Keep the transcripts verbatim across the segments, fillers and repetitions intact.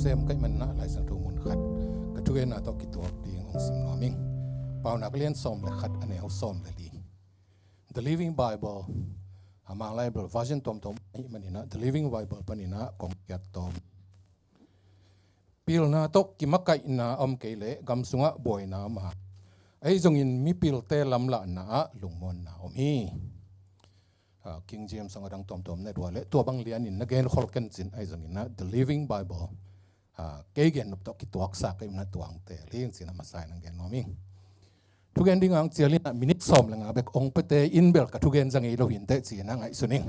sem ka hih manin ah Lai Siangtho mun khat ka thugenna tawh kituak ding hong sim nuam ing. Paunak lian sawm le khat, a neu sawm le li. The Living Bible, a Manglai Bible version tuamtuam ahih manin ah The Living Bible panin ah kong kiat tawm. Pilna tawh kimakaihna a om kei leh gam sungah buaina om a, ahi zongin mipilte lamlahna ah lungmuanna om hi. Ah, King James zong a dang tuamtuam na et uh leh tua bang lianin na genkhol kencin, ahi zongin ah The Living Bible, ah, kei gennop tawh kituaksa ka hih manin ah tuang teel hi ing ci-in ah masa-in ah gen nuam ing. Thugen ding hong cial in ah minit sawm le nga bek hong piate in bel ka thugen za ngei lo hi inteh ci-in ah ngaihsun ing.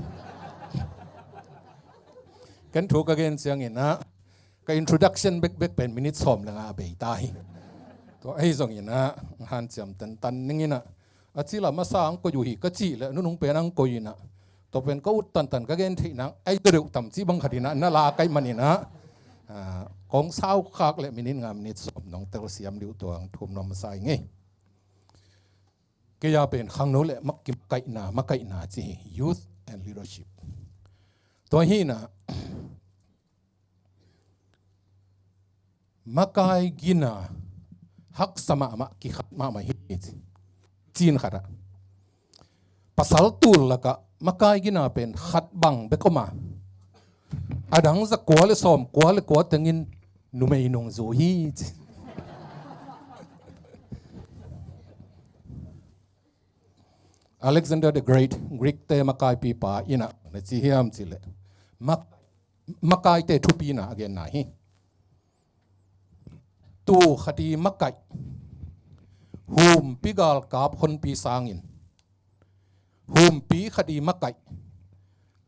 Ken thu ka gen ciangin ah ka introduction bekbek pen minit sawm le nga a bei ta hi. Tua ahi zongin ah hanciam tantan ning in ah, a cil a masa hong koih uh hi ka cih leh nunung pen hong koih in ah, tua pen ka ut tantan ka gen theih nang ahi zaw deuh tam cih bang khat in ah na la ka hih manin ah, ah, kong sau khak leh minit nga, minit sawm nong telsiam dih uh, tua hong thum nuam masa ing ei. Kei a pen khangno le mak-, kimakaihna, makaihna ci hi, youth and leadership. Tua hi in ah, makai gina haksa mahmah, kikhat mahmah hi ci. Cin khat ah, pasal tul lakah makai gina pen khat bang bek om a, a dang za kua le sawm kua le kua tengin numei nungzui hi ci. Alexander the Great, Greek-te makaipipa in ah na ci hiam cih leh, mak-, makaite thupina a genna hi. Tuu khat ii makaih, humpi galkap honpi sangin, humpi khat ii makaih,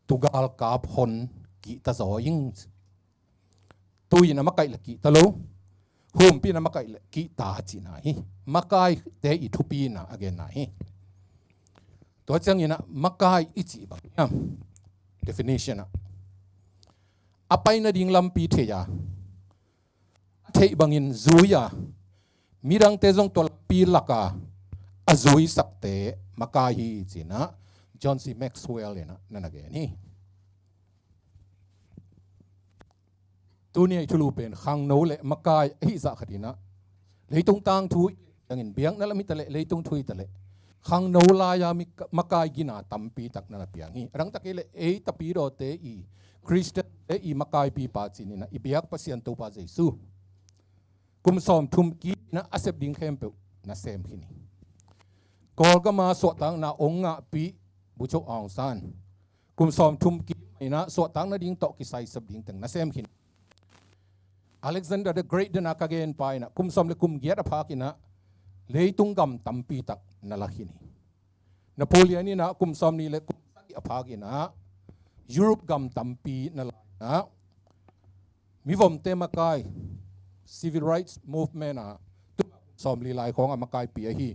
tuu galkap hon kihta zaw ing. Tuu in a makaih leh kihta lo, humpi in a makaih leh kihta cihna hi. Makaite ii thupina a genna hi. Tua ciangin ah makai i cih bang hiam? Definition ah, a pai nading lampi thei a, a theih bangin zui a, midangte zong tua lampi lak a, a zuisakte makai hi ci-in ah John C. Maxwell in ah na na gen hi. Tuni a i thulu pen khangno le makai ahih zah khat in ah, leitung tangthu ciangin, biakna lam hi ta leh, leitung thu hi ta leh, khangno lai-a mi-, makai gina tampi tak na na piang hi. A dang tak kei leh ei tapidawte ii, Khristiante ii makaipipa ci-in ah i biak Pasian Topa Jesu kum sawmthum kim in ah a sep ding khempeuh na sem khin hi. Kawlgam a suahtakna hong ngahpih Bogyoke Aung San, kum sawmthum kim in ah suahtak nading tawh kisai sep ding teng na sem khin hi. Alexander the Great, den a ka genpa in ah kum sawm le kum giat a phak in ah leitung gam tampi tak na la khin hi. Napoleon in ah kum sawmnih le kum sagih a phak in ah Europe gam tampi na la in ah, mivomte makai, civil rights movement ah, tu sawmli lai khawng a makaipi ahi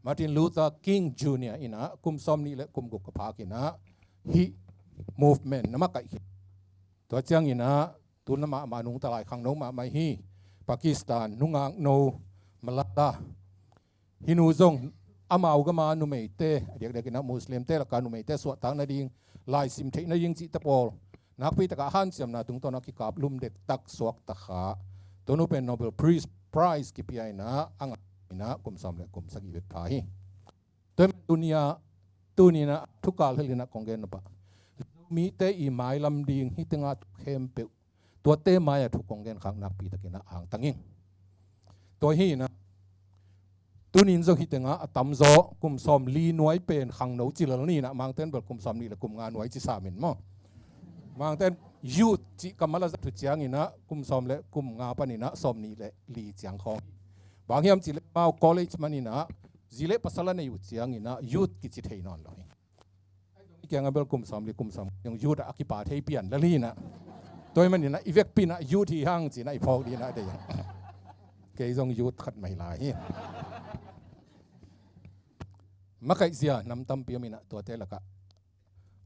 Martin Luther King Junior in ah kum sawmnih le kum guk a phak in ah hih movement na makaih khin. Tua ciangin ah, tu na mahmah nungta lai khangno mahmah hi, Pakistan nungakno Malala, hih nu zong amau gam a numeite, a diakdiak in ah Muslimte lak a numeite suahtak nading, laisim theih nading cihte pawl nakpi tak a hanciamna tungtawn a kikaplum dektak suakta kha, tua nu pen Nobel Peace Prize kipia in ah a ngah in ah kum sawm le kum sagih bek pha hi. Tua hi manin tuni a, tuni in ah thu kal hel in ah kong gen nop ah, Zomite ii mailam ding hih teng a thu khempeuh, tuate mai-ah thu kong gen khak nakpi tak in ah angtang ing. Tua hi in ah, tuni in zong hih teng a a tamzaw kum sawmli nuai pen khangno ci lel ni in ah, Mangte'n bel kum sawmnih le kum nga nuai ci sam in maw. Mangte'n youth cih kammal a zat uh ciangin ah kum sawm le kum nga panin ah sawmnih le li ciang khawng. Bang hiam cih leh amau college man in ah, zi le pasal a nei uh ciangin ah youth kici thei nawn lo hi. Hih kiangah bel kum sawmli, kum sawm, youth ah a kipa thei pian lel hi in ah. Tua hi manin ah i vekpi in ah youth hi hang ci-in ah i phawk ding in ah deih. Kei zong youth khat mah hi lai hi. Makaihzia nam tampi om in ah, tuate lakah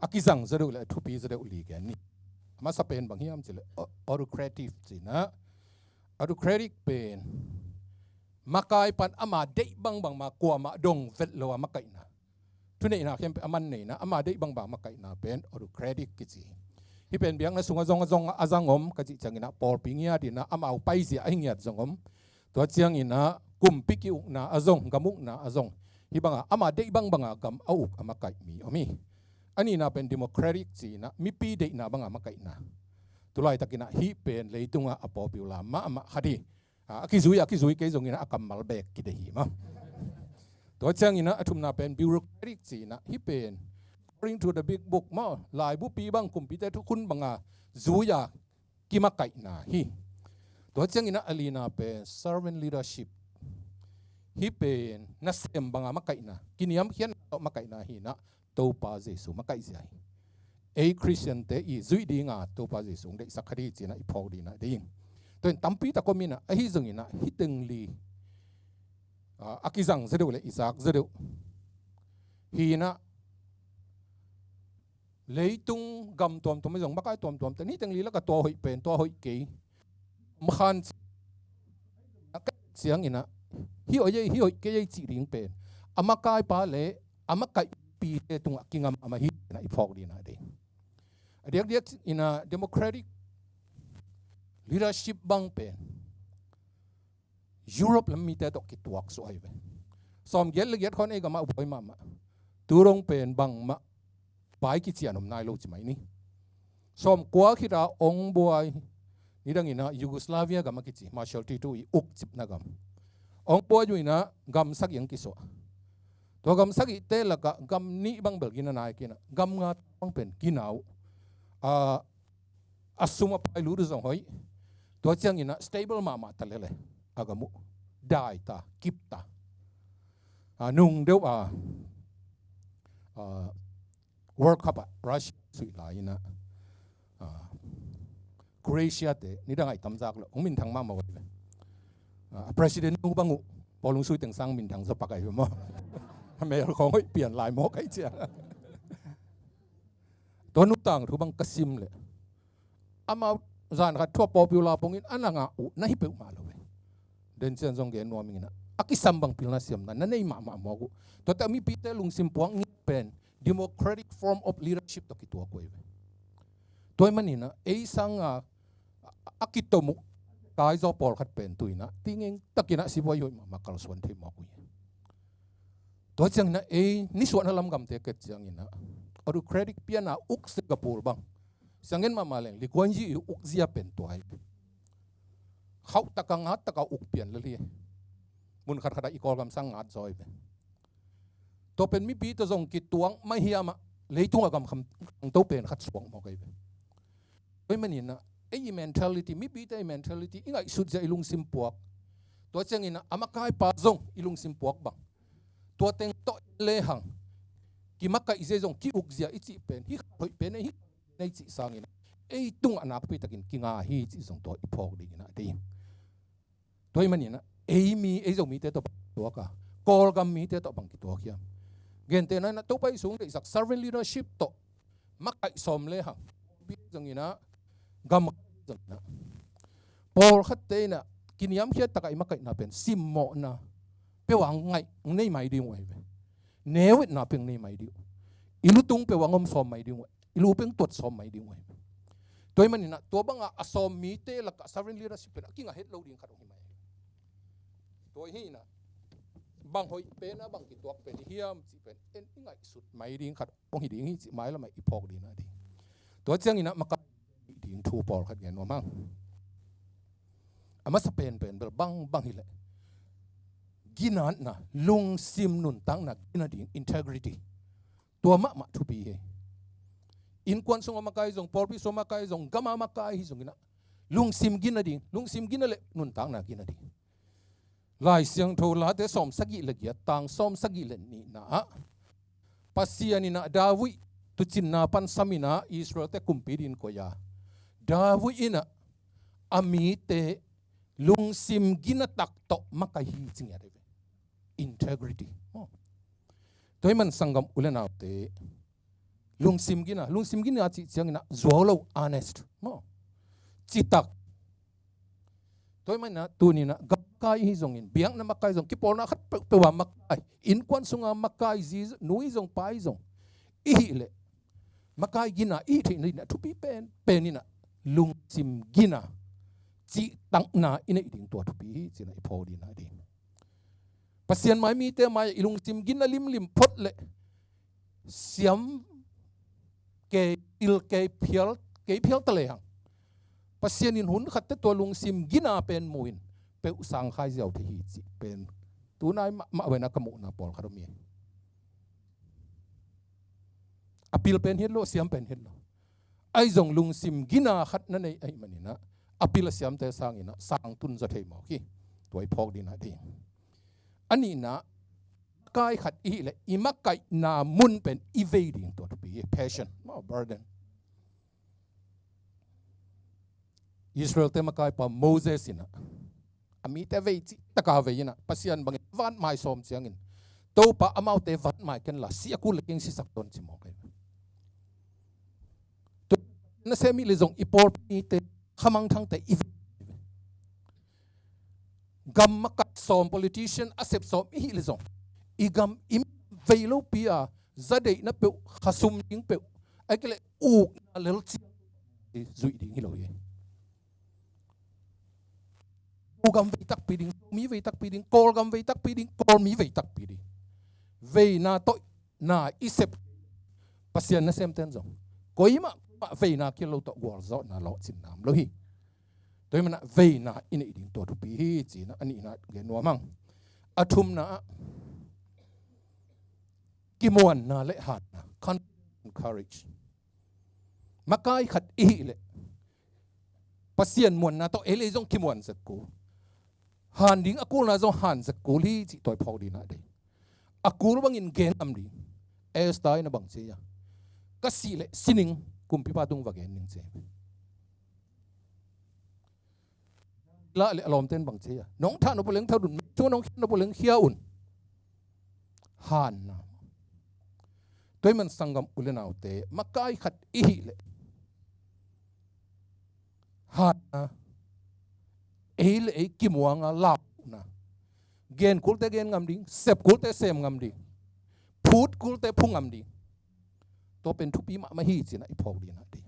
a kizang zaw deuh le a thupi zaw deuh li gen ni. A masa pen bang hiam cih leh, au-, autocratic ci-in ah. Autocratic pen makai pan ama deih bangbang mah kuamah dong vet lo a makaihna. Thuneihna khempeuh a man neihna, ama deih bangbang makaihna pen autocratic kici hi. Hih pen biakna sungah zong a zong a zang om ka cih ciangin ah pawlpi ngiat in ah amau paizia ahi ngiat zong om. Tua ciangin ah kumpi ki-ukna ah zong, gam ukna ah zong, hih bangah ama deih bangbanga gam a uk a makaih mi om hi. A nihna pen democratic ci-in ah mipi deihna banga makaihna. Tulaitakin ah hih pen leitungah a popular mahmah khat hi. A, a kizui, a kizui kei zongin ah a kammal beek kideih hi maw. Tua ciangin ah a thumna pen bureaucratic ci-in ah hih pen according to the big book maw, laibupi bang, kumpite thukhun banga zui-a kimakaihna hi. Tua ciangin ah a lina pen servant leadership. Hih pen nasem banga makaihna, kiniamkhiatna tawh makaihna hi-in ah Topa Jesu makaihzia hi. Ei Khristiante i zuih dinga Topa Jesu hong deihsak khat hi ci-in ah i phawk dingin ah deih ing. Tua in tampi tak om in ah, ahi zongin ah hih teng li, a, a kizang zaw deuh le i zak zaw deuh hi-in ah, leitung gam tuamtuam ahi zong, makai tuamtuam ten hih teng li lakah tua hoih pen, tua hoih kei, makhan ciangin ah hih hoih ei, hih hoih kei ei cih ding pen a makaipa le a makaihpite tungah kinga mahmah hi ci-in ah i phawk dingin ah deih. A diakdiak in ah democratic leadership bang pen Europe lam mite tawh kituak suah hi ve. Sawmgiat le giat khawng ei gamah buai mahmah. Tu dong pen bangmah pai kician om nai lo ci mai ni. Sawmkua khit a hong buai, nidangin ah Yugoslavia gam a kici, Marshal Tito i ukcipna gam, hong buai uh in ah gam sagih hong kisuah. Tua gam sagihte lakah gam nih bang bel gina nai kei in ah, gam nga bang pen gina uh. A, a sum a pai lut uh zong hoih. Tua ciangin ah stable mahmah ta lel e, a gam uh dai ta, kip ta. A, nung deuh a, a, World Cup ah Russia suih lai in ah, a, Croatia te nidang a i tamzak lo, hong minthang mahmah uh hi ve. A, president nu bang uh bawlung sui teng sang minthang zaw pak ahi ve maw. A mel khawng hoih pian lai mawk ahih ciang. Tua nu tangthu bang ka sim leh amau zan khat thu a popular pongin a na ngah uh na hi peuhmah lo ve. Den cian zong gen nuam ing in ah, a kisam bang pilna siamna na nei mahmah mawk uh. Tuate a mipite lungsim puak ngiat pen democratic form of leadership tawh kituak uh hi ve. Tua ahih manin ah ei sanga a, a kitom uh kai zaw pawlkhat pen tu-in ah tingeng takin ah sibuai hoih mahmah kalsuan thei mawk uh hi. Tua ciangin ah ei nisuahna lam gamte ket ciangin ah autocratic pian a uk Singapore bang, siang gen mahmah leng Lee Kuan Yew i ukzia pen tua hi. Khauh taka ngat taka uk pian lel hi. Mun khatkhat ah i Kawlgam sang ngat zaw hi ve. Tua pen mipi tawh zong kituak mah hiam ah, leitungah gam khangto pen khat suak mawk ahi ve. Tua ahih manin ah ei i mentality, mipite i mentality, i ngaihsut zia, i lungsim puak, tua ciangin ah a makaipa zong i lungsim puak bang, tua teng tawh lehang kimakaih zia zong, ki-uk zia i cih pen hih khat hoih pen ei, hih khat hoih pen ei cih sangin ah ei tungah nakpi takin kinga hi cih zong tua i phawk dingin ah deih ing. Tua ahih manin ah ei mi, ei Zomite tawh bang kituak a, Kawlgam mite tawh bang kituak hiam? Gentehna in ah Topa Jesu hong deihsak servant leadership tawh makaih sawm lehang, zongin ah, gam zongin ah, pawlkhatte in ah kiniamkhiat takah i makaihna pen simmawhna peuh a ngaih hong nei mai ding uh ahi ve. Neu etna peuh hong nei mai ding uh. I lutung peuh a hong om sawm mai ding uh. I lu peuh hong tuat sawm mai ding uh ahi ve. Tua ahih manin ah tua banga a sawm mite lakah servant leadership pen a kinga het lo ding khat hong hi mai. Tua hi in ah bang hoih pen a bang kituak pen i hiam cih pen en i ngaihsut mai ding khat hong hi ding hi cih mailam ah i phawk dingin ah deih. Tua ciangin ah makaih ding thu pawlkhat gen nuam hang. A masa penpen bel bangbang hileh ginatna, lungsim nuntakna gina ding, integrity. Tua mahmah thupi hi. Innkuan sungah makai zong, pawlpi sungah makai zong, gama makai hi zongin ah lungsim gina ding, lungsim gina le nuntakna gina ding. Lai Siangtho Late sawmsagih le giat, tang sawmsagih le nihna ah Pasian in ah David tuucinna pan sam in ah Israelte kumpi dingin koih a, David in ah a mite lungsim ginatak tawh makaih hi ci ngiat ahi ve. Integrity. Tua ahih man sanggam u le naute, lungsim gina, lungsim gina cih ciangin ah zuau lo, honest maw, citak. Tua ahih manin ah tuni-in ah gam makai i hi zongin, biakna makai zong, kipawlna khat peuhpeuh a makai, innkuan sunga makai, zi, nu i zong, pa i zong i hih leh makai gina i theihna ding a thupi pen pen in ah lungsim gina cihtakna i neih ding tua thupi hi ci-in ah i phawk ding a ding. Pasian mai mite mai-ah i lungsim gina limlim phot leh siam kei, il kei, phial kei, phial ta lehang Pasian in hun khatte tua lungsim gina pen mu-in peuh sangkhai ziau thei hi cih pen tunai mahmah veina ka muhna pawlkhat om hi. A pil pen hi lo, a siam pen hi lo. Ahi zong lungsim gina khat na neih ahih manin ah a pil a siamte sangin ah sang tun zaw thei mawk hi. Tua i phawk ding a ding. A nihna, makai khat i hih leh i makaihna mun pen i vei ding tua thupi hi. Passion maw, burden. Israel-te makaipa Moses in ah a mite vei cih taka vei in ah Pasian bangin vanmai sawm ciangin Topa amaute vanmai ken la, si a kul leh keng sisak tawn ci mawk hi. Tua nasem i hih leh zong i pawlpi mite, khamangthangte i vei, gam makai sawm, politician a sep sawm i hih leh zong i gam i vei lopi a, za deihna peuh, khasum ding peuh, ahih kei leh ukna lel ciang zuih ding hi lo hi. Zogam vei takpi ding, Zomi vei takpi ding, Kawlgam vei takpi ding, Kawlmi vei takpi ding. Veina tawh na i sep, Pasian nasemten zong koimah, koimah veina kil lo tawh gualzawhna lawhcinna om lo hi. Tua ahih manin ah veina i neih ding tua thupi hi ci-in ah a nihna gen nuam hang. A thumna ah kimuanna le hanna, confidence and courage. Makai khat i hih leh Pasian muanna tawh ei le ei zong kimuan zek kul, han ding a kulna zong han zek kul hi cih tua i phawk ding a ding. A kul bangin gen ngam ding. Esther in ah bang ci a, ka sih leh sining kumpipa tung va gen ning ci. Lah leh a lawmten bang ci a, nong thah nop uh leng that un, thu nong khia nop uh leng khia un. Hanna. Tua ahih manin sanggam u le naute, makai khat i hih leh hanna, ei le ei kimuanga launa, gen kulte gen ngam ding, sep kulte sem ngam ding, phut kulte phu ngam ding. Tua pen thupi mahmah hi ci-in ah i phawk ding a ding.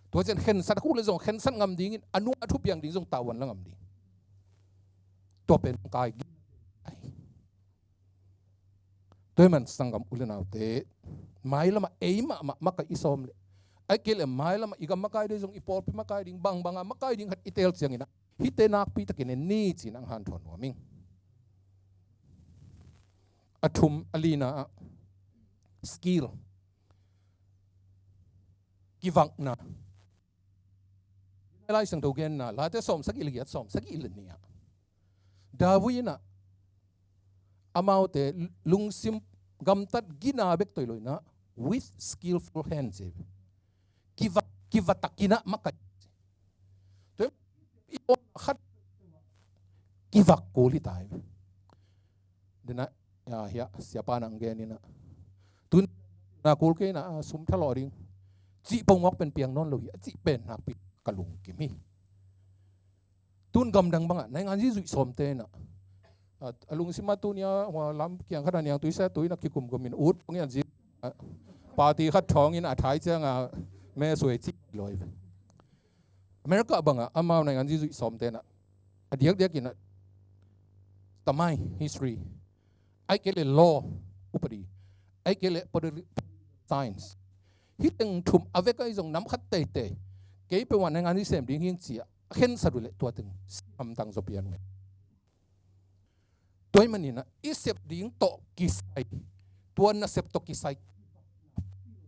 Tua ciang khensat kul leh zong khensat ngam dingin, a nung a thupiang ding zong tavuan la ngam ding. Tua pen kai gina. Tua ahih manin sanggam u le naute, mailamah ei mahmah makai i sawm leh, ahih kei leh mailamah i gam makai ding zong, i pawlpi makai ding, bangbang a makai ding khat i teel ciangin ah hihte nakpi takin en ni ci-in ah hong hanthawn nuam ing. A thum, a lina ah skill, kivakna. Lai Siangtho genna, Late sawmsagih le giat, sawmsagih le nih ah David in ah amaute lungsim gamtat gina bek tawh hi lo in ah, with skillful hands, kiva, kiva takin ah makai. Tua i khat kivak kul hi ta hi. Dena, ya, hiah siapa nang gen in ah, tun na kul kei in ah, sum thalawh ding cih pongmawk pen piang nawn lo hi a cih pen nakpi ka lungkim hi. Tun gamdang bangah naingan zi zuih sawmte in ah, a, a lungsim ah tuni-a, hua lam kiang khat ah niangtui sa tui in ah kikumkum in ut pong in ah zi, a, party khat thawng in ah a thai ciang a me suai cih lo hi. America bangah amau naingan zi zuih sawmte in ah a diakdiak in ah tamai, history, ahih kei leh law, upadi, ahih kei leh political science, hih teng thum a vek ahi zong nam khat teitei, kei peuhmah naingan zi sem ding hi ing ci-a a khensat uh leh tua teng siam tang zaw pian uh hi. Tua ahih manin ah i sep ding tawh kisai, tua nasep tawh kisai,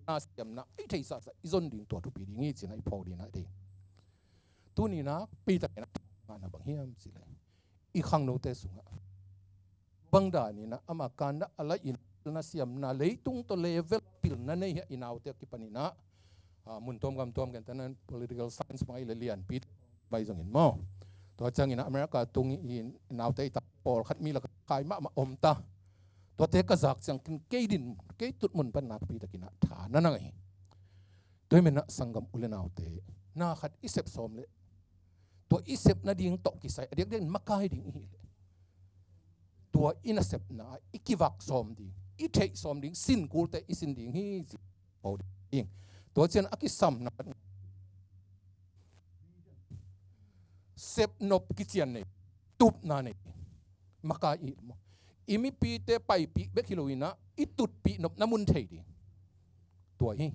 na siamna i theihsaksak i zon ding tua thupi ding hi ci-in ah i phawk ding a ding. Tuni nakpi takin ah na bang hiam cih leh, i khangnote sungah bang danin ah ama kandah a la in pilna siamna, leitung tawh level pilna nei hi a, i naute a kipanin ah, a, mun tuam gam tuam, gentehna political science bang ahih leh lianpi bai zongin maw. Tua ciangin ah America tung i naute i tak pawlkhat mi lakah kai mahmah om ta. Tuate ka zak ciang ken kei din, kei tutmun pan nakpi takin ah tha na na ngah hi. Tua ahih manin ah sanggam u le naute, na khat i sep sawm leh, tua i sep nading tawh kisai a diakdiak in makai ding i hih leh, tua i nasepna ah i kivak sawm ding, i theih sawm ding, sin kulte i sin ding hi ci. Tua cian a kisamna, sepnop kician nei, tupna nei, makai i maw. I mipite paipih bek hi lo inah i tutpih nopna mun thei ding. Tua hi.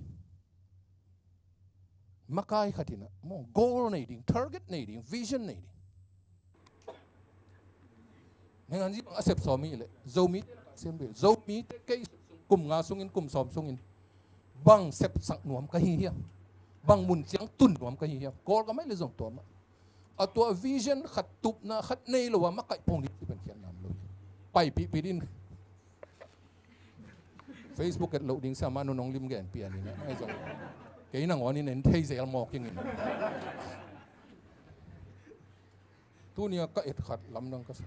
Makai khat inah maw, goal nei ding, target nei ding, vision nei ding. Nengah zi bang a sep sawm hi leh Zomi, Zomite kei kum nga sungin, kum sawm sungin bang sepsak nuam ka hi hiam? Bang mun ciang tun nuam ka hi hiam? Kawlgam ai le zong tua mah. A tua vision khat, tupna khat nei lo a makaih pong ding ci pen khian nam lo. Paipihpih din. Facebook et loh ding sia mah nunong lim gen pian in ai zong. Kei nangawn in en thei zel mawk ing in. Tunia ka et khat lamdang ka sa.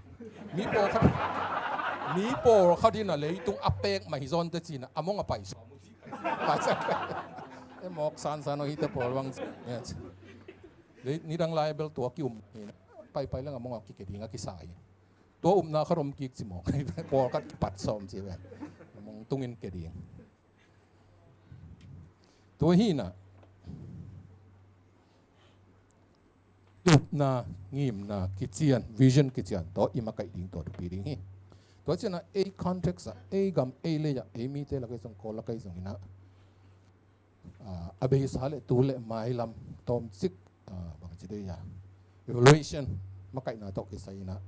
Mi pawlkhat, mi pawlkhat in a leitung a pek mah hi zawn te cina a mong a pai sawm. E mawk sansan aw hite pawl bang. Nidang lai bel tua ki um hi na. Paipai leng a mong a kike ding a kisa hi. Tua upna khat om kik ci mawk. Pawlkhat kipat sawm ci ve. A mong tungin ke ding. Tua hi na. Tupna, ngimna kician, vision kician tawh i makaih ding tua thupi ding hi. Tua cianah ei context ah, ei gam, ei lei ah, ei mite lak ei zong, Kawl lak ei zong inah, a, a beisa le tu le mailam tawmcik, a, bangci dei a, evaluation, makaihna tawh kisai inah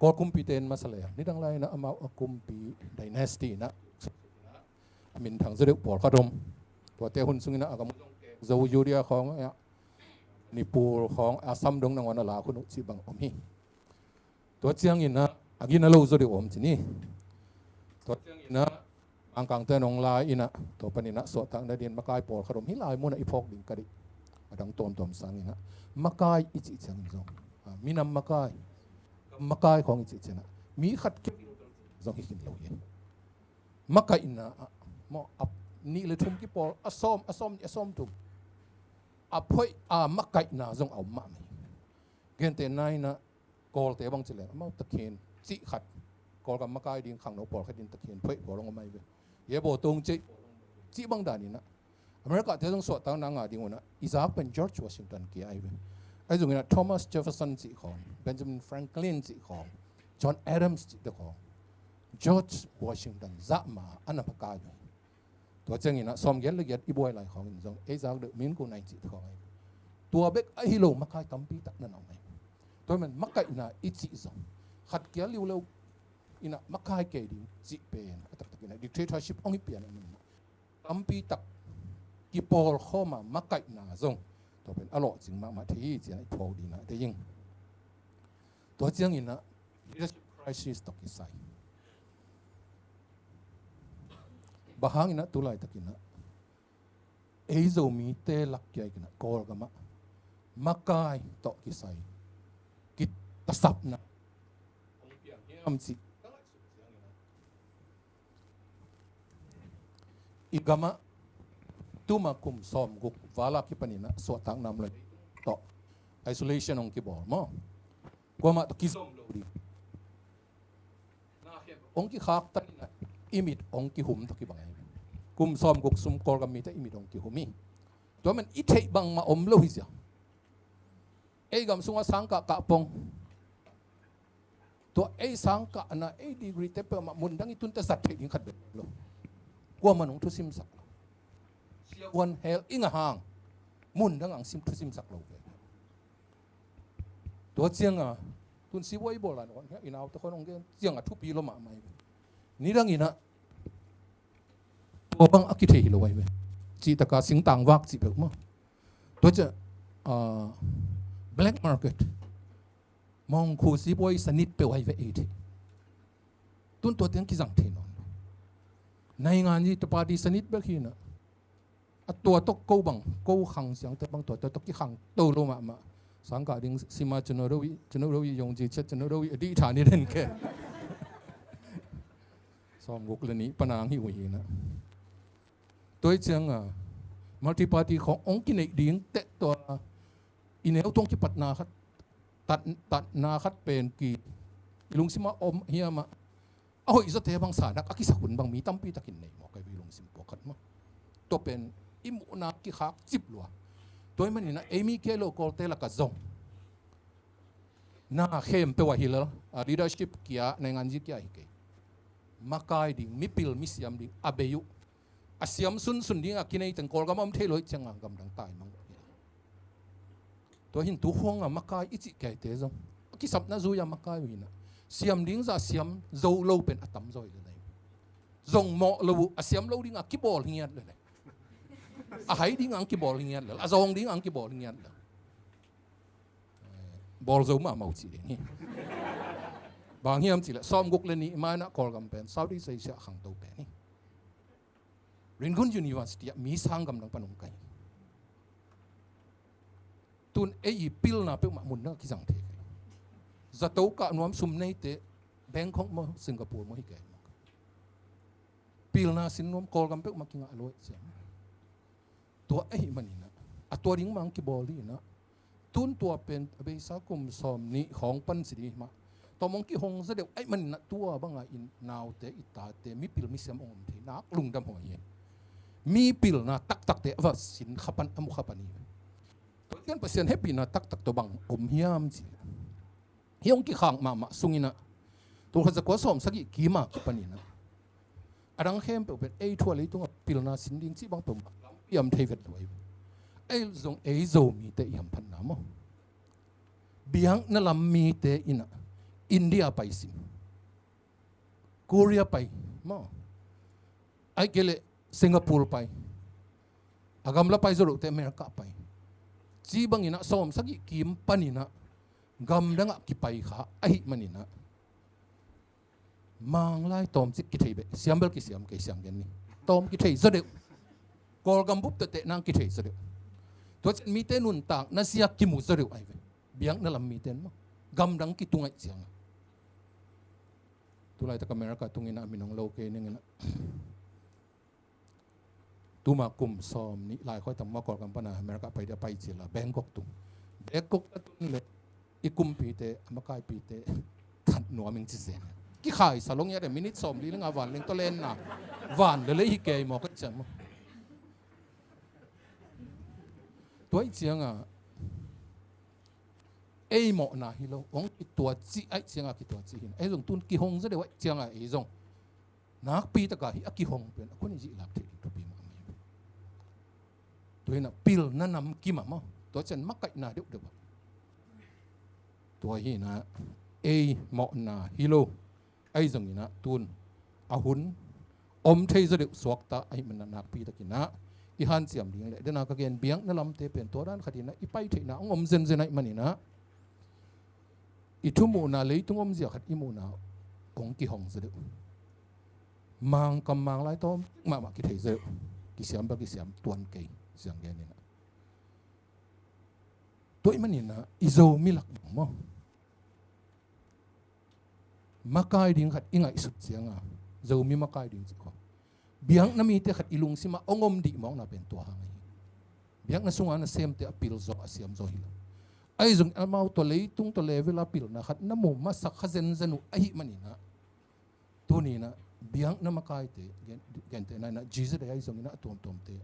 Kawl kumpite in masa lei a, nidang lai inah amau a kumpi dynasty inah a minthang zaw deuh pawlkhat om. Tuate hun sung inah a gam Zo, Judea khawng ah, Manipur khawng, Assam dong nangawn a lak hun uh cih bang om hi. Tua ciang inah a gina lo zaw deuh om ci ni. Tua ciang inah Mangkangte nong lai inah tua pan inah suahtakna dingin makai pawlkhat om hi lai munah i phawk ding ka deih. A dang tuamtuam sang inah makai i cih ciangin zong, a, minam makai, gam makai khawng i cih ciangah mi khat kip zong hi khin lo hi. Makaihna ah maw, a nih le thum kipawl, a sawm, a sawm, a sawm thum a phoih a makaihna zong a om mahmah hi. Gentehna inah Kawlte bang ci leng amau takhin cih khat, Kawlgam makai ding khangno pawlkhat in takhin phoih pawl hong om ai ve. Ye baw tong cih, cih bang dan inah America te zong suahtakna ngah ding unah i zak pen George Washington kia ai ve. Ai zong inah Thomas Jefferson cih khawng, Benjamin Franklin cih khawng, John Adams cihte khawng, George Washington zah ma a na makai ve. Tua ciang inah sawmgiat le giat i buai lai khawng in zong ei zak deuh min ku nai cih khawng ai. Tua bek ahi lo makai tampi tak na na om ai. Tua man makaihna i cih zong khat kia liu lo inah makai kei ding cih pen a taktak inah dictatorship hong hi pian a min tampi tak kipawl khawm a makaihna zong tua pen a lawhcing mahmah thei hi cian i phawk ding inah dei ing. Tua ciang inah leadership crisis tawh kisai. Bang hang inah tu laitak inah ei Zomite lak kia inah Kawlgam ah makai tawh kisai kitasapna hong piang hiam cih i gam ah tuma kum sawmguk val a kipan inah suahtakna om lo tawh isolation hong kibawl maw. Kuamah tawh kizom lo ding. Hong kikhaktan inah i mit hong kihum tawh kibang ahi. Kum sawmguk sung Kawlgam mite i mit hong kihum hi. Tua man i theih bangmah om lo hi zia. Ei gam sungah sangkah kah pong. Tua ei sangkahna, ei degree te peuhmah mundang i tunte zat theih ding khat bek lo. Kuamah nong thusimsak lo. Siavuan hell i ngah hang mundang ang sim thusimsak lo ve. Tua cianga tun sibuai bawl dan hong i naute khawng hong gen cianga thupi lo mahmah hi ve. Nidang inah tua bang a kithei hi lo ahi ve. Cihtaka singtang vak cih peuh maw. Tua cia, ah, black market mawngkhu sibuai sanit peuh ahi ve ei thei. Tun tua tiang kizang thei nawn lo. Naingan i tapa di sanit bek hi inah a tua tawh ko bang, ko khang siangte bang tua, tua tawh kikhang to lo mahmah. Sangkah ding sima cano do i, cano do i yong ji chet cano do i a dih tha ni den ke. Sawmguk le nih panang hi uh hi inah. Tua i cianga multi party khawng hong kineih ding teh tua i neu tawh hong kipatna khat, tat, tatna khat pen ki i lungsimah om hiamah. A hoih zawte bang sa nak a kisak hun bang mi tampi takin nei maw, kei vei lungsim pawlkhat maw. Tua pen i muhna kikhak cip lua. Tua ahih manin ah ei mi kia lo Kawlte lakah zong na khempeuh ah hi lel, a leadership kia, nainganzi kia hi kei. Makai ding, mipil misiam ding a bei uh. A siam sunsun ding a kinei teng Kawlgam a om thei lo ih ciangah gamdang tai mang uh hi. Tua hin tu khawngah makai i cih keite zong a kisapna zui-a makai uh hi na. Siam ding zah siam zo lo pen a tamzaw hi lel. Zong mawh lo uh, a siam lo ding a kibawl hi ngiat lel. A hai ding ang kibawl hi ngiat lel, a zawng ding ang kibawl hi ngiat lel. Bawl zo mahmah uh cih ding hi. Bang hiam cihleh sawmguk le nih ma-in ah Kawlgam pen Southeast Asia khangto pen hi. Rangoon University ah mi sang gamdang pan hong kai. Tun ei i pilna peuhmah mun dang a kizang thei kei. Zato kah nuam sum neite Bangkok maw, Singapore maw hi kei maw. Pilna sin nuam Kawlgam peuhmah kingah lo ih ciang. Tua ahih manin ah a tua ding mah ang kibawl hi na. Tun tua pen a beisa kum sawm nih khawng pan si ding hi mah. Tua mong kihong zaw deuh ahih manin ah tua banga i naute, i tate mipil misiam hong om thei nak lungdam huai hi. Mipilna taktakte a va sin kha pan, a mu kha pan hi. Tua ciang Pasian hehpihna taktak tua bang om hiam cih leh, hih hong kikhak mahmah sungin ah tulkhat zakua sawmsagih kim a kipanin ah a dang khempeuh pen ei thu a leitungah pilna sin ding cih bang peuhmah lampi a om thei vet lo ahi. Ei zong ei Zomite i hamphatna maw, biakna lam mite in ah India pai sim, Korea pai maw, ahih kei leh Singapore pai, a gamla pai zaw lote America pai, cih bangin ah sawmsagih kim panin ah gamdangah kipai kha ahih manin ah Manglai tawmcik kithei beh, siam bel kisiam kei, siam gen ni. Tawm kithei zaw deuh. Kawlgam bup tawh teh nang kithei zaw deuh. Tua ciang mite nuntakna zia kimu zaw deuh ahi ve. Biakna lam mite in maw, gamdang kitung ahih ciangin. Tulaitak America tungin ah a min hong lo kei ning in ah. Tuma kum sawm nih lai khawi tam maw Kawlgam pana America pai dia pai cil a Bangkok tung. Bangkok a tun leh i kumpite, a makaipite that nuam ing ci zen. Kikhaisa lo ngiat e, minute sawmli le nga van leng tawh lenna van le lei hi kei maw ka ciang maw. Tua ahih ciangin ei mawhna hi lo, hong kituat cih ahih ciangin kituat cih hi na. Ei zong tun kihong zaw deuh ahih ciangin ei zong nakpi taka hih a kihong pen a khuan i zihlak theih ding thupi mahmah hi. Tua hi na pilna nam kim a maw, tua ciang makaihna deuhdeuh a, tua hi na ei mawhna hi lo. Ahi zongin ah tun a hun om thei zaw deuh suakta ahih manin ah nakpi takin ah i hanciam ding leh, dena ka gen biakna lamte pen tua dan khatin ah i pai theihna hong om zenzen ahih manin ah i thumuhna leitung omzia khat i muhna hong kihong zaw deuh. Mangkam Manglai tawm mahmah kithei zaw deuh. Kisiam bel kisiam tuan kei, siang genin ah. Tua ahih manin ah i Zomi lak bang maw, makai ding khat i ngaihsut ciangin, Zomi makai ding cih khawng, biakna mite khat i lungsimah hong om dih mawkna pen tua hang ahi. Biakna sunga nasemte a pil zaw, a siam zaw hi lo. Ahi zongin amau tawh leitung tawh level a pilna khat na mu masak kha zenzen uh ahih manin ah, tuni in ah biakna makaite, gen, gentehna in ah G Z A ahi zongin ah a tuamtuamte,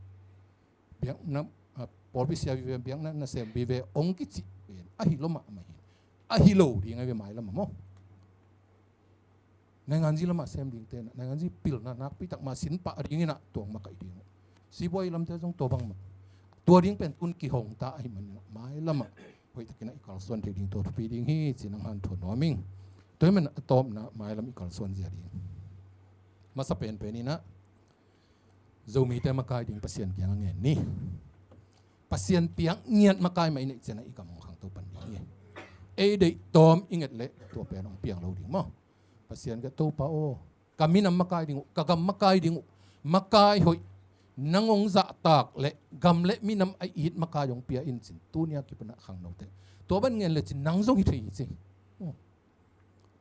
biakna, a, pawlpi sia vive, biakna nasem vive hong kicih pen ahi lo mahmah hi. Ahi lo ding ahi ve, mailam ah maw. Nainganzi lamah sem dingte in ah nainganzi pilna nakpi tak mah sin pah dingin ah tua hong makaih ding uh. Sibuai lamte zong tua bang mah. Tua ding pen tun kihong ta ahih manin ah mailam ah hoihtakin ah i kalsuan theih ding tua thupi ding hi ci-in hong hanthawn nuam ing. Tua ahih manin ah a tawpna mailam i kalsuan zia ding. Masa penpen in ah Zomite makai ding Pasian kiangah ngen ni. Pasian piak ngiat makai mah i neih ciangin i gam hong khangto pan ding hi. Ei deih tawm i nget leh tua pen hong piang lo ding maw. Pasian kiangah, Topa aw, ka minam makai ding uh, ka gam makai ding uh, makai hoih nang hong zahtak leh gam le minam a it makai hong pia in ci-in tuni a kipan ah khangnote tua bang ngen lecin nang zong hi thei hi ci.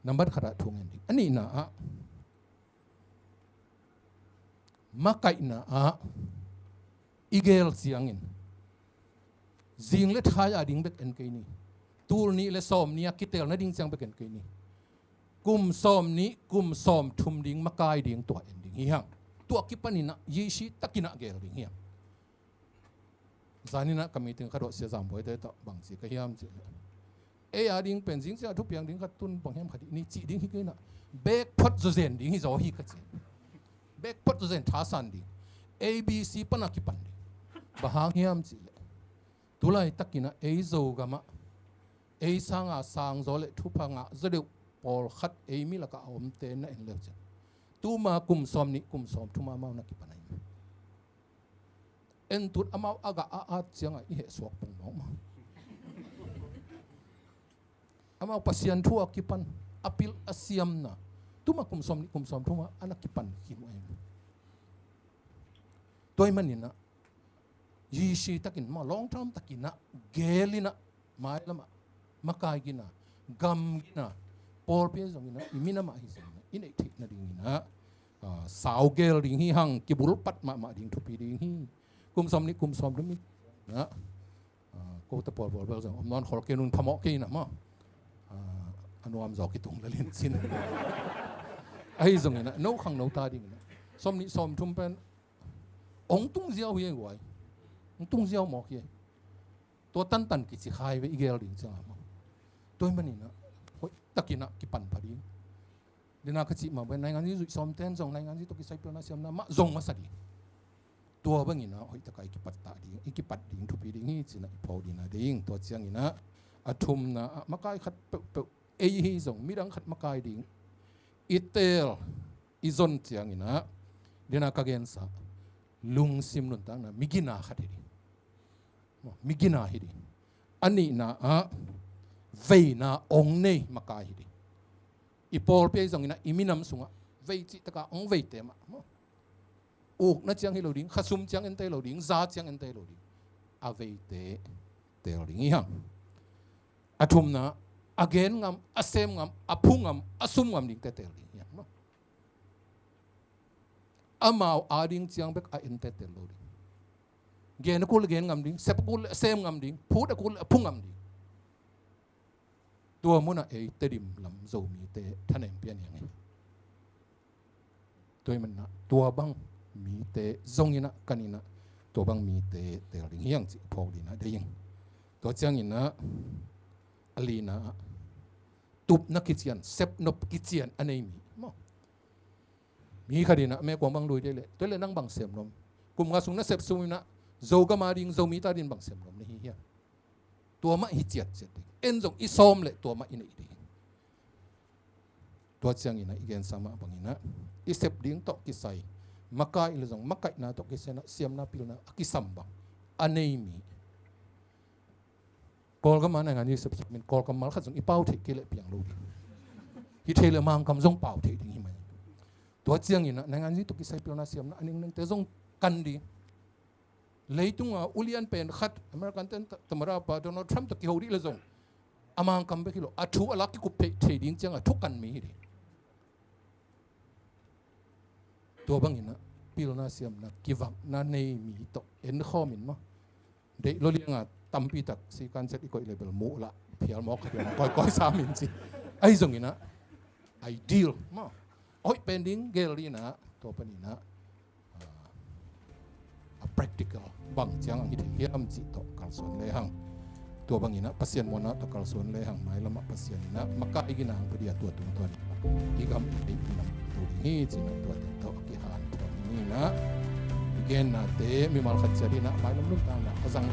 Nambat khat ah thu ngen ding. A nihna ah, makaihna ah i gel ciangin zing le thai a ding bek en kei ni. Tul nih le sawm ni a kitelna ding ciang bek en kei ni. Kum sawm nih, kum sawm thum ding makai ding tua en ding hi hang. Tua kipaninah yisi takinah gel ding hi hang. Zaninah ka meeting kha dawh sia Zambuaite tawh bangci ka hiam cihleh, ei a ding pen zingciang a thupiang ding khat tun bang hiam khat ni cih ding hi keinah, bek phot zawzen ding hi zaw hi ka ci. Bek phot zawzen thasan ding, A B C pana kipan ding. Bang hang hiam cihleh, tulai takinah ei Zogamah ei sanga sangzaw le thupha ngahzaw deuh pawlkhat ei mi lakah a omte na en leu ciang, tuma kum sawm nih kum sawm thuma amau na kipan ahi. Entut amau a gah a at ciangah i hehsuak pong mawk maw? Amau Pasian thu a kipan, a pilh a siamna, tuma kum sawm nih kum sawm thuma a na kipan khin uh ahi. Tua ih maninah yisi takin, ma long term takinah gelinah, mailamah makai gina, gam gina, pawlpi zonginah, i minamah hi zonginah i neih theih nadinginah, ah, saugel ding hi hang. Kibulpat mahmah ding thupi ding hi. Kum sawm nih kum sawm thum inah, ah, kote pawlpawl bel zong om nawn khol kei nun phamawh kei inah maw? Ah, a nuam zaw kitung lalin cin. Ahi zonginah no khang no ta dinginah sawm nih sawm thum pen ong tung ziau hi ei guai. Ong tung ziau mawk hi ei. Tua tantan kici khai ve i gel ding ciangah maw? Tua ih maninah hoih takinah kipan pha ding. Dina ka cih mah pen nainganzi zuih sawmten zong nainganzi tawh kisai pilna siamna mah zong masa ding. Tua banginah hoih takah i kipat tah ding, i kipat ding thupi ding hi cinah i phawk dina ding. Tua cianginah a thumna ah makai khat peuhpeuh ei hi zong midang khat makai ding i teel i zon cianginah, dina ka gensa lungsim nuntakna migina khat hi ding. Maw, migina hi ding. A nihna ah veina ong nei makai hi ding. I pawlpi ahi zonginah i minam sungah vei cihtaka ong veite mah maw? Ukna ciang hi lo ding, khasum ciang ente lo ding, za ciang ente lo ding. A veite teel ding hi hang. A thumna, a gen ngam, a sem ngam, a phu ngam, a sum ngam dingte teel ding hi hang maw? Amau ading ciang bek a ente teel lo ding. Gen a kul le gen ngam ding, sep a kul le sem ngam ding, phut a kul le a phu ngam ding. Tua munah ei Tedim lam Zomite thanem pian hi hang hi. Tua ih manah tua bang mite zonginah kaninah tua bang mite teel ding hi hang cih phawk dinah dei ing. Tua cianginah a lina ah tupna kician, sepnop kician a nei mi maw? Mi khat inah mekuang bang lui dei leh, tua leh nang bang sem nuam? Kum nga sung na sep sung inah Zogam ading, Zomite ading bang sem nuam na hi hiam? Tua mah hi ciatciat ding. En zong i sawm leh tua mah i neih ding. Tua cianginah i gensa mah banginah i sep ding tawh kisai, makai le zong makaihna tawh kisai inah siamna pilna a kisam bang a nei mi. Kawlgam ah nainganzi sepsep min Kawlgam mal khat zong i pau theih kei leh piang lo ding. Hi thei leh Mangkam zong pau theih ding hi mai. Tua cianginah nainganzi tawh kisai pilna siamna a ningnengte zong kan ding. Leitunga ulian pen khat American ten ta-, tamada pa Donald Trump tawh kiho dih le zong a Mangkam bek hi lo, a thu a lak kikup theih thei ding cianga thu kan mi hi ding. Tua banginah pilna siamna kivakna nei mi tawh enkhawm in maw? Deih lo lianga tampi tak sikan set i koih leh bel muh lah phial mawk khat in koikoi sam in ci. Ahi zonginah ideal maw? Hoih pen ding gel dinah tua paninah, ah, a practical bang ciang ang hi thei hiam cih tawh kalsuan lehang. Tua banginah Pasian muanah tawh kalsuan lehang mailamah Pasian inah makai gina ang padia tua tungtawn i gam i nam tu ding hi cinah tua teng tawh a kihan tawh ninah i gennate mimal khat ciat inah mailam nuntakna a zang